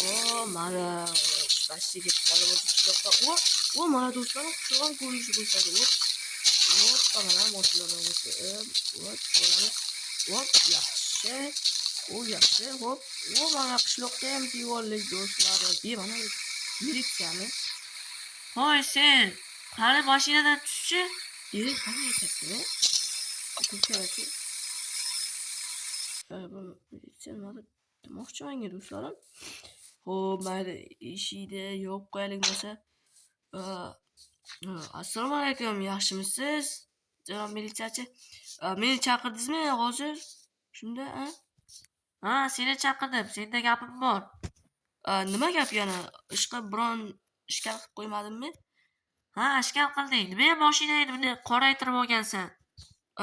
O, mana почти ketib qoldim o'zi qishloqqa. O, o, mana do'stlarim, qishloq ham ko'rinishi boshladi. O, hoppa, mana mashinalardan o'tib, hop, olamiz. Hop, yaxshi. O, yaxshi. Hop, o, mana qishloqqa ham kelib oldik, do'stlarim. E, mana militsiyami? Hoy sen, qani mashinadan tushchi. E, qani aytyapti? To'xtachi. Bu militsiya nima demoqchi menga, do'stlarim? Xo'p, mayli, eshikni yopib qo'yaylik bo'lsa. Assalomu alaykum, yaxshimisiz? Janob militsiyachi. Meni chaqirdingizmi hozir? Shunda, a? Ha, seni chaqirdim, senda gapim bor. Nima gap yana? Ishqa biron ishkal qilib qo'ymadimmi? Ha, ishkal qilding. Nima mashinangni bunday qoraytirib olgansan?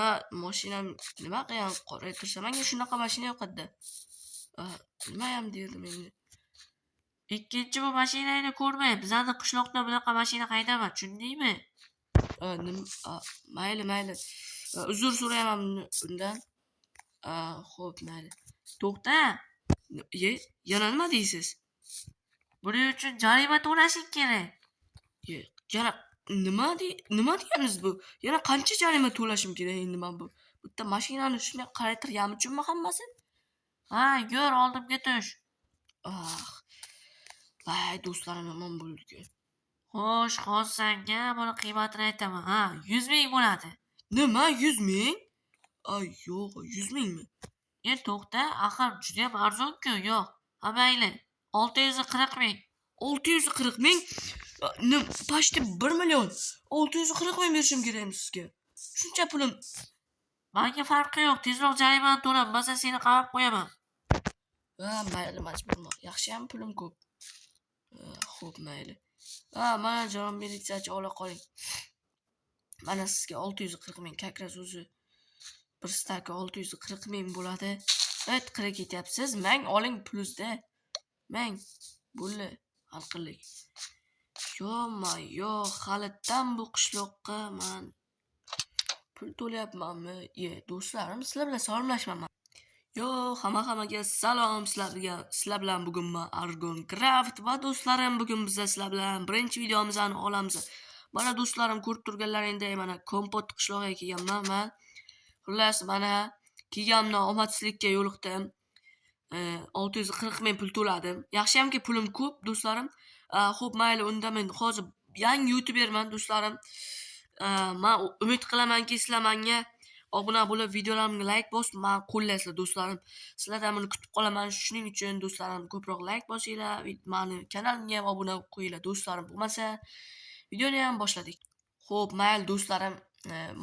A, mashinam nima qilgan qoraytirsam, menga shunaqa mashina yoqadi. Nimayam derdim endi. Ikkinchi bu mashinangni ko'rmay, bizani qishloqda bunaqa mashina haydama, tushundingmi? Mayli, mayli. Uzr so'rayman bundan. Xo'p, mayli. To'xta. Ye, yana nima deysiz? Buning uchun jarima to'lashing kerak. Ye, yana nima deganingiz bu? Yana qancha jarima to'lashim kerak endi men bu? Bitta mashinani shunday qaraytirganim uchunmi hammasi? Ha, yur, oldimga tush. Ah. Voy, do'stlarim, yomon bo'ldi-ku. Xo'sh, hozir senga buni qiymatini aytaman. Ha, 100 ming bo'ladi. Nima, 100 ming? Ay, yo'q, 100 mingmi? E, to'xta, axir judayam arzon-ku. Yo'q. Ha, mayli. 640 ming. 640 ming? Почти 1 million. 640 ming berishim kerakmi sizga? Shuncha pulim. Menga farqi yo'q. Tezroq jarimani to'la, bo'lmasa seni qamab qo'yaman. Ha, mayli, majburman. Yaxshiyam pulim ko'p. Xo'p, mayli. Ha, mana, janob militsiyachi, ola qoling. Mana sizga 640 ming, как раз o'zi bir staka 640 ming bo'ladi. Evet, qayerga ketyapsiz? Mang, oling pulingizda. Mang. Bo'ldi. Hal qildik. Yo-mayo, halitdan bu qishloqqa man pul to'layapmanmi? Ye, do'stlarim, sizlar bilan salomlashmayman. Yo, hamma hammaga salom, sizlar bilan bugun man Argon Craft va do'stlarim, bugun biz sizlar bilan birinchi videomizni olamiz. Mana do'stlarim, ko'rib turganlaringdek, mana Kompot qishlog'iga kelganman man. Xullas, mana kelganimdan omadsizlikka yo'liqdim. 640 ming pul to'ladim. Yaxshiyamki pulim ko'p, do'stlarim. Xo'p, mayli, unda men hozir yangi youtuberman, do'stlarim. Men umid qilamanki, sizlar menga obuna bo'lib, videolarimga like bosib, meni qo'llaysizlar, do'stlarim. Sizlardan buni kutib qolaman. Shuning uchun, do'stlarim, ko'proq like bosinglar, meni kanalimga ham obuna bo'lib qo'yinglar, do'stlarim. Bo'lmasa videoni ham boshladik. Xo'p, mayli, do'stlarim,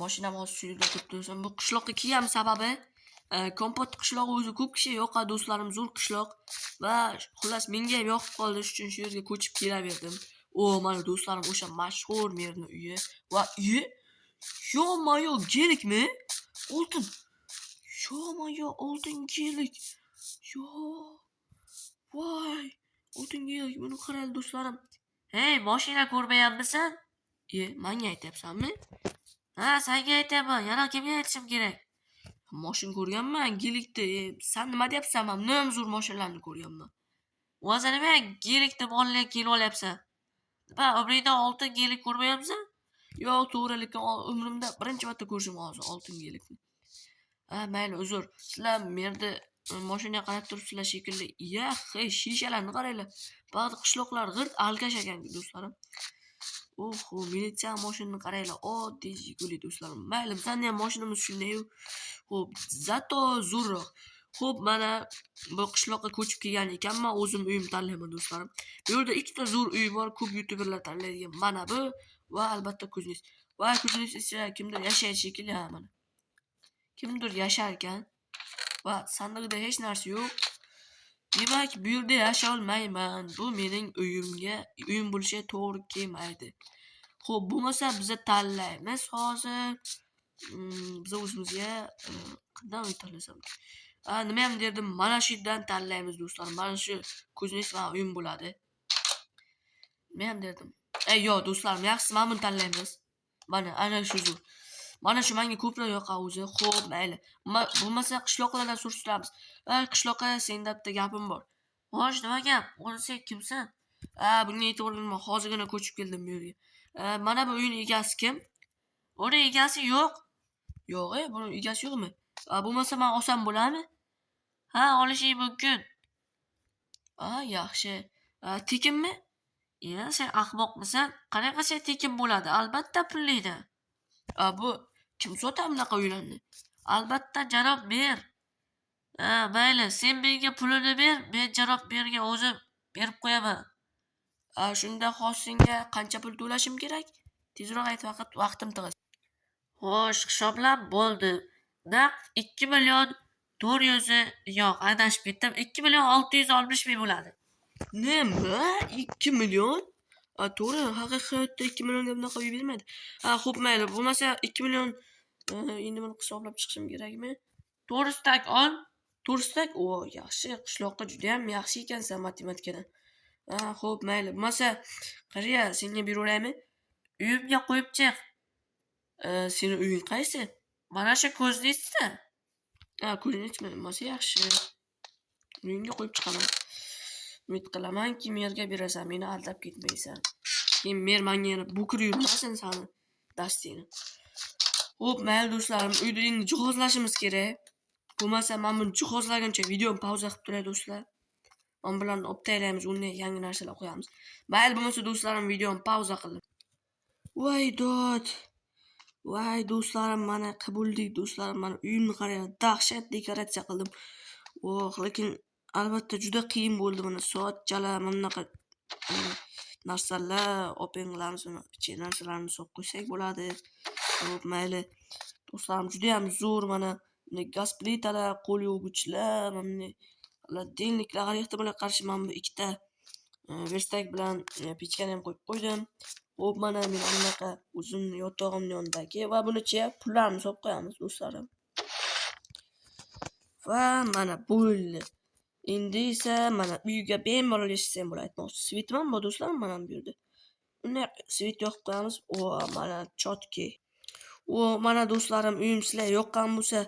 mashinam hozir shu yerda turibdi, do'stlarim. Bu qishloqqa kelganim sababi Kompot qishlog'i o'zi ko'p kishiga yoqadi, do'stlarim, zo'r qishloq va xullas menga ham yoqib qoldi, shuning uchun shu yerga ko'chib kelaverdim. O, mana do'stlarim, o'sha mashhur merni uyi va uyi, yo-mayo, gelikmi? Oltin. Yo-mayo, oltin gelik. Yo. Voy, oltin gelik, buni qarang, do'stlarim. Hey, mashina ko'rmayapmisan? E, menga aytyapsanmi? Ha, senga aytyapman. Yana kimga aytishim kerak? Moshin ko'rganman, gelikda. E, san nima deyapsan? Men nim zo'r mashinalarni ko'rganman. O'zi nima gelik deb oldinga kelib olyapsan? Nima, umringda oltin gelik ko'rmayapsan? Yo'q, to'g'ri, lekin umrimda birinchi marta ko'rishim hozir oltin gelikni. Ha, mayli, uzr. Sizlar merda mashinaga qarab turibsizlar shekilli. Yax, shishalarni qaranglar. Ba'zi qishloqlar g'irt alkash ekan, do'stlarim. Oho, militsiya mashinani qaranglar. Oddiy Jiguli, do'stlarim. Mayli, bizlarning ham mashinamiz shunday-yu. Xo'p, зато zo'rroq. Xo'p, mana bu qishloqqa ko'chib kelgan ekanman, o'zim uyim tanlayman, do'stlarim. Bu yerda ikkita zo'r uy bor, ko'p youtuberlar tanlaydigan. Mana bu va albatta Kuznets. Va Kuznets ichida kimdir yashaydi shekilli, ha, mana. Kimdir yashar ekan va sandiqda hech narsa yo'q. Demak, bu yerda yasha olmayman. Bu mening uyimga, uyim bo'lishiga to'g'ri kelmaydi. Xo'p, bo'lmasa biza tanlaymiz hozir. Biz o'zimizga qanday uy tanlasam? Ha, nima ham derdim, mana shu yerdan tanlaymiz, do'stlar. Mana shu Kuznets mani uyim bo'ladi. Nima ham derdim? Ey, yo'q, do'stlarim, yaxshisi mana buni tanlaymiz. Mana ana shu zo'r. Mana shu menga ko'proq yoqadi o'zi. Xo'p, mayli. Bo'lmasa qishloqlardan surishtiramiz. Va qishloqqa senda bitta gapim bor. Xo'sh, nima gap? O'zi sen kimsan? Ha, bunga e'tibor berma, hozirgina ko'chib keldim bu yerga. Mana bu uyning egasi kim? Uni egasi yo'q. Yo'q, buni egasi yo'qmi? Bo'lmasa men olsam bo'ladimi? Ha, olishing mumkin. Ha, yaxshi. Tekinmi? Sen ahmoqmisan? Qanaqa sen tekin bo'ladi? Albatta pullikda. Bu kim sotadi bunaqa uylarni? Albatta janob mer. Ha, mayli, sen menga pulini ber, men janob merga o'zim berib qo'yaman. Shunda hozir senga qancha pul to'lashim kerak? Tezroq ayt, vaqtim tig'iz. Xo'sh, hisoblab bo'ldi. Naq 2 million 400 yo'q, adashib ketdim. 2 million 660 ming bo'ladi. Nima? 2 million? To'g'ri, haqiqiy hayotda 2 millionga bunaqa uy bermaydi. Ha, xo'p, mayli, bo'lmasa 2 million endi buni hisoblab chiqishim kerakmi? 4 stak ol. 4 stak? O, yaxshi, qishloqqa juda ham yaxshi ekansan matematikadan. Ha, xo'p, mayli. Bo'lmasa, qara, senga beraveraymi? Uyimga qo'yib chiq. Seni uying qaysi? Mana shu ko'znitsda. Ha, ko'znitsmi? Bo'lmasa yaxshi. Uyingga qo'yib chiqaman. Umid qilamanki, merga berasan, meni aldab ketmaysan. Keyin mer menga yana bo'kirib yurmasin sani dastingni. Xo'p, mayli do'stlarim, uyni endi jihozlashimiz kerak. Bo'lmasa men buni jihozlaguncha videoni pauza qilib turay do'stlar. Men bilan olib taylaymiz, undan yangi narsalar qo'yamiz. Mayli bo'lmasa do'stlarim, videoni pauza qildim. Voy dod. Voy do'stlarim, mana qildik do'stlarim, mana uyimni qaranglar, dahshat dekoratsiya qildim. Oh, lekin albatta juda qiyin bo'ldi mana soatchalar, mana bunaqa narsalar open qilamiz, uni ichiga narsalarni solib qo'ysak bo'ladi. Xo'p, mayli. Do'stlarim, juda ham zo'r mana gaz plitalar, qo'l yuvgichlar, mana холодильникlar, har ehtimolga qarshi mana bu ikkita verstak bilan pechkani ham qo'yib qo'ydim. Xo'p, mana men bunaqa o'zimni yotog'imning yonidagi va buni ichiga pullarni solib qo'yamiz do'stlarim. Va mana bo'ldi. Endi esa mana uyga bemalol yashasam bo'ladi. Aytmoqchi, svetim ham bor do'stlarim, mana bu yerda. Unday svet yoqib qo'yamiz. O, mana chotki. O, mana do'stlarim, uyim sizlarga yoqqan bo'lsa,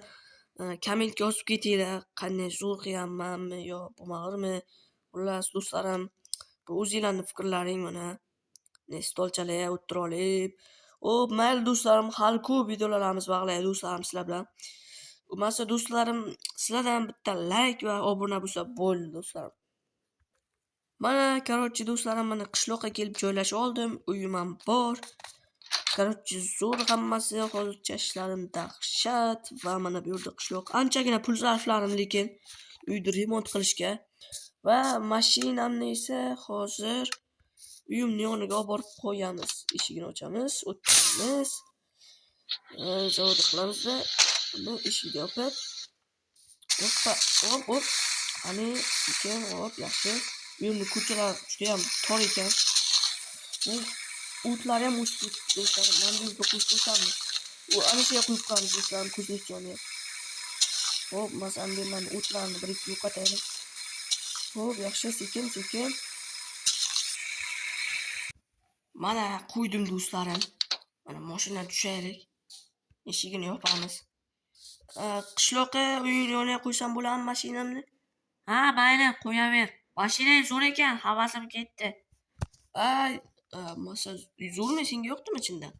kommentga yozib ketinglar. Qanday zo'r qilganmanmi yo bo'lmag'irmi? Xullas do'stlarim, bu o'zinglarning fikrlaring mana. Ne stolchalarga o'tira olib. Xo'p, mayli do'stlarim, hali ko'p videolarimiz bag'laydi do'stlarim sizlar bilan. Bo'lmasa do'stlarim, sizlardan bitta like va obuna bo'lsa bo'ldi do'stlarim. Mana, do'stlarim, mana qishloqqa kelib joylashib oldim. Uyim ham bor. Zo'r hammasi, hozircha ishlarim dahshat va mana bu yerda qishloq. Anchagina pul sarfladim lekin uyni remont qilishga va mashinamni esa hozir uyimning yoniga olib borib qo'yamiz. Eshigini ochamiz, o'tkazamiz. Zavod qilamizda buni eshikni yopib. Hoppa, hop, hop. Qani, sekin, hop, yaxshi. Uyimni ko'chalar juda ham tor ekan. Bu o'tlar ham o'sib ketibdi do'stlarim. Mana bu yerga qo'yib qo'ysammi? U ana shu yerga qo'yib qo'yamiz do'stlarim, ko'zingiz yoniga. Hop, masalan, bu yerlarni o'tlarni bir ikki yo'qotaylik. Hop, yaxshi, sekin, sekin. Mana qo'ydim do'stlarim. Mana mashinadan tushaylik. Eshigini yopamiz. Qishloqqa uying yoniga qo'ysam bo'ladimi mashinamni? Ha, mayli, qo'yaver. Mashinang zo'r ekan, havasim ketdi. Ay, masa zo'rmi, senga yoqdimi chindan?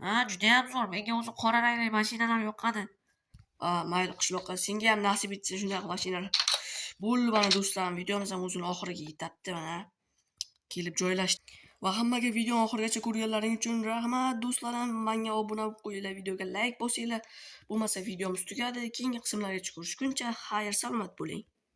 Ha, juda ham zo'r. Menga o'zi qora rangli mashinalar yoqadi. Mayli qishloqqa, senga ham nasib etsin shunday mashinalar. Bo'ldi mana do'stlarim, videomiz ham o'zini oxiriga yetibdi mana. Kelib joylashdi. Va hammaga videoni oxirigacha ko'rganlaring uchun rahmat do'stlarim. Menga obuna bo'lib qo'yinglar, videoga like bosinglar. Bo'lmasa videomiz tugadi. Keyingi qismlargacha ko'rishguncha xayr, salomat bo'ling.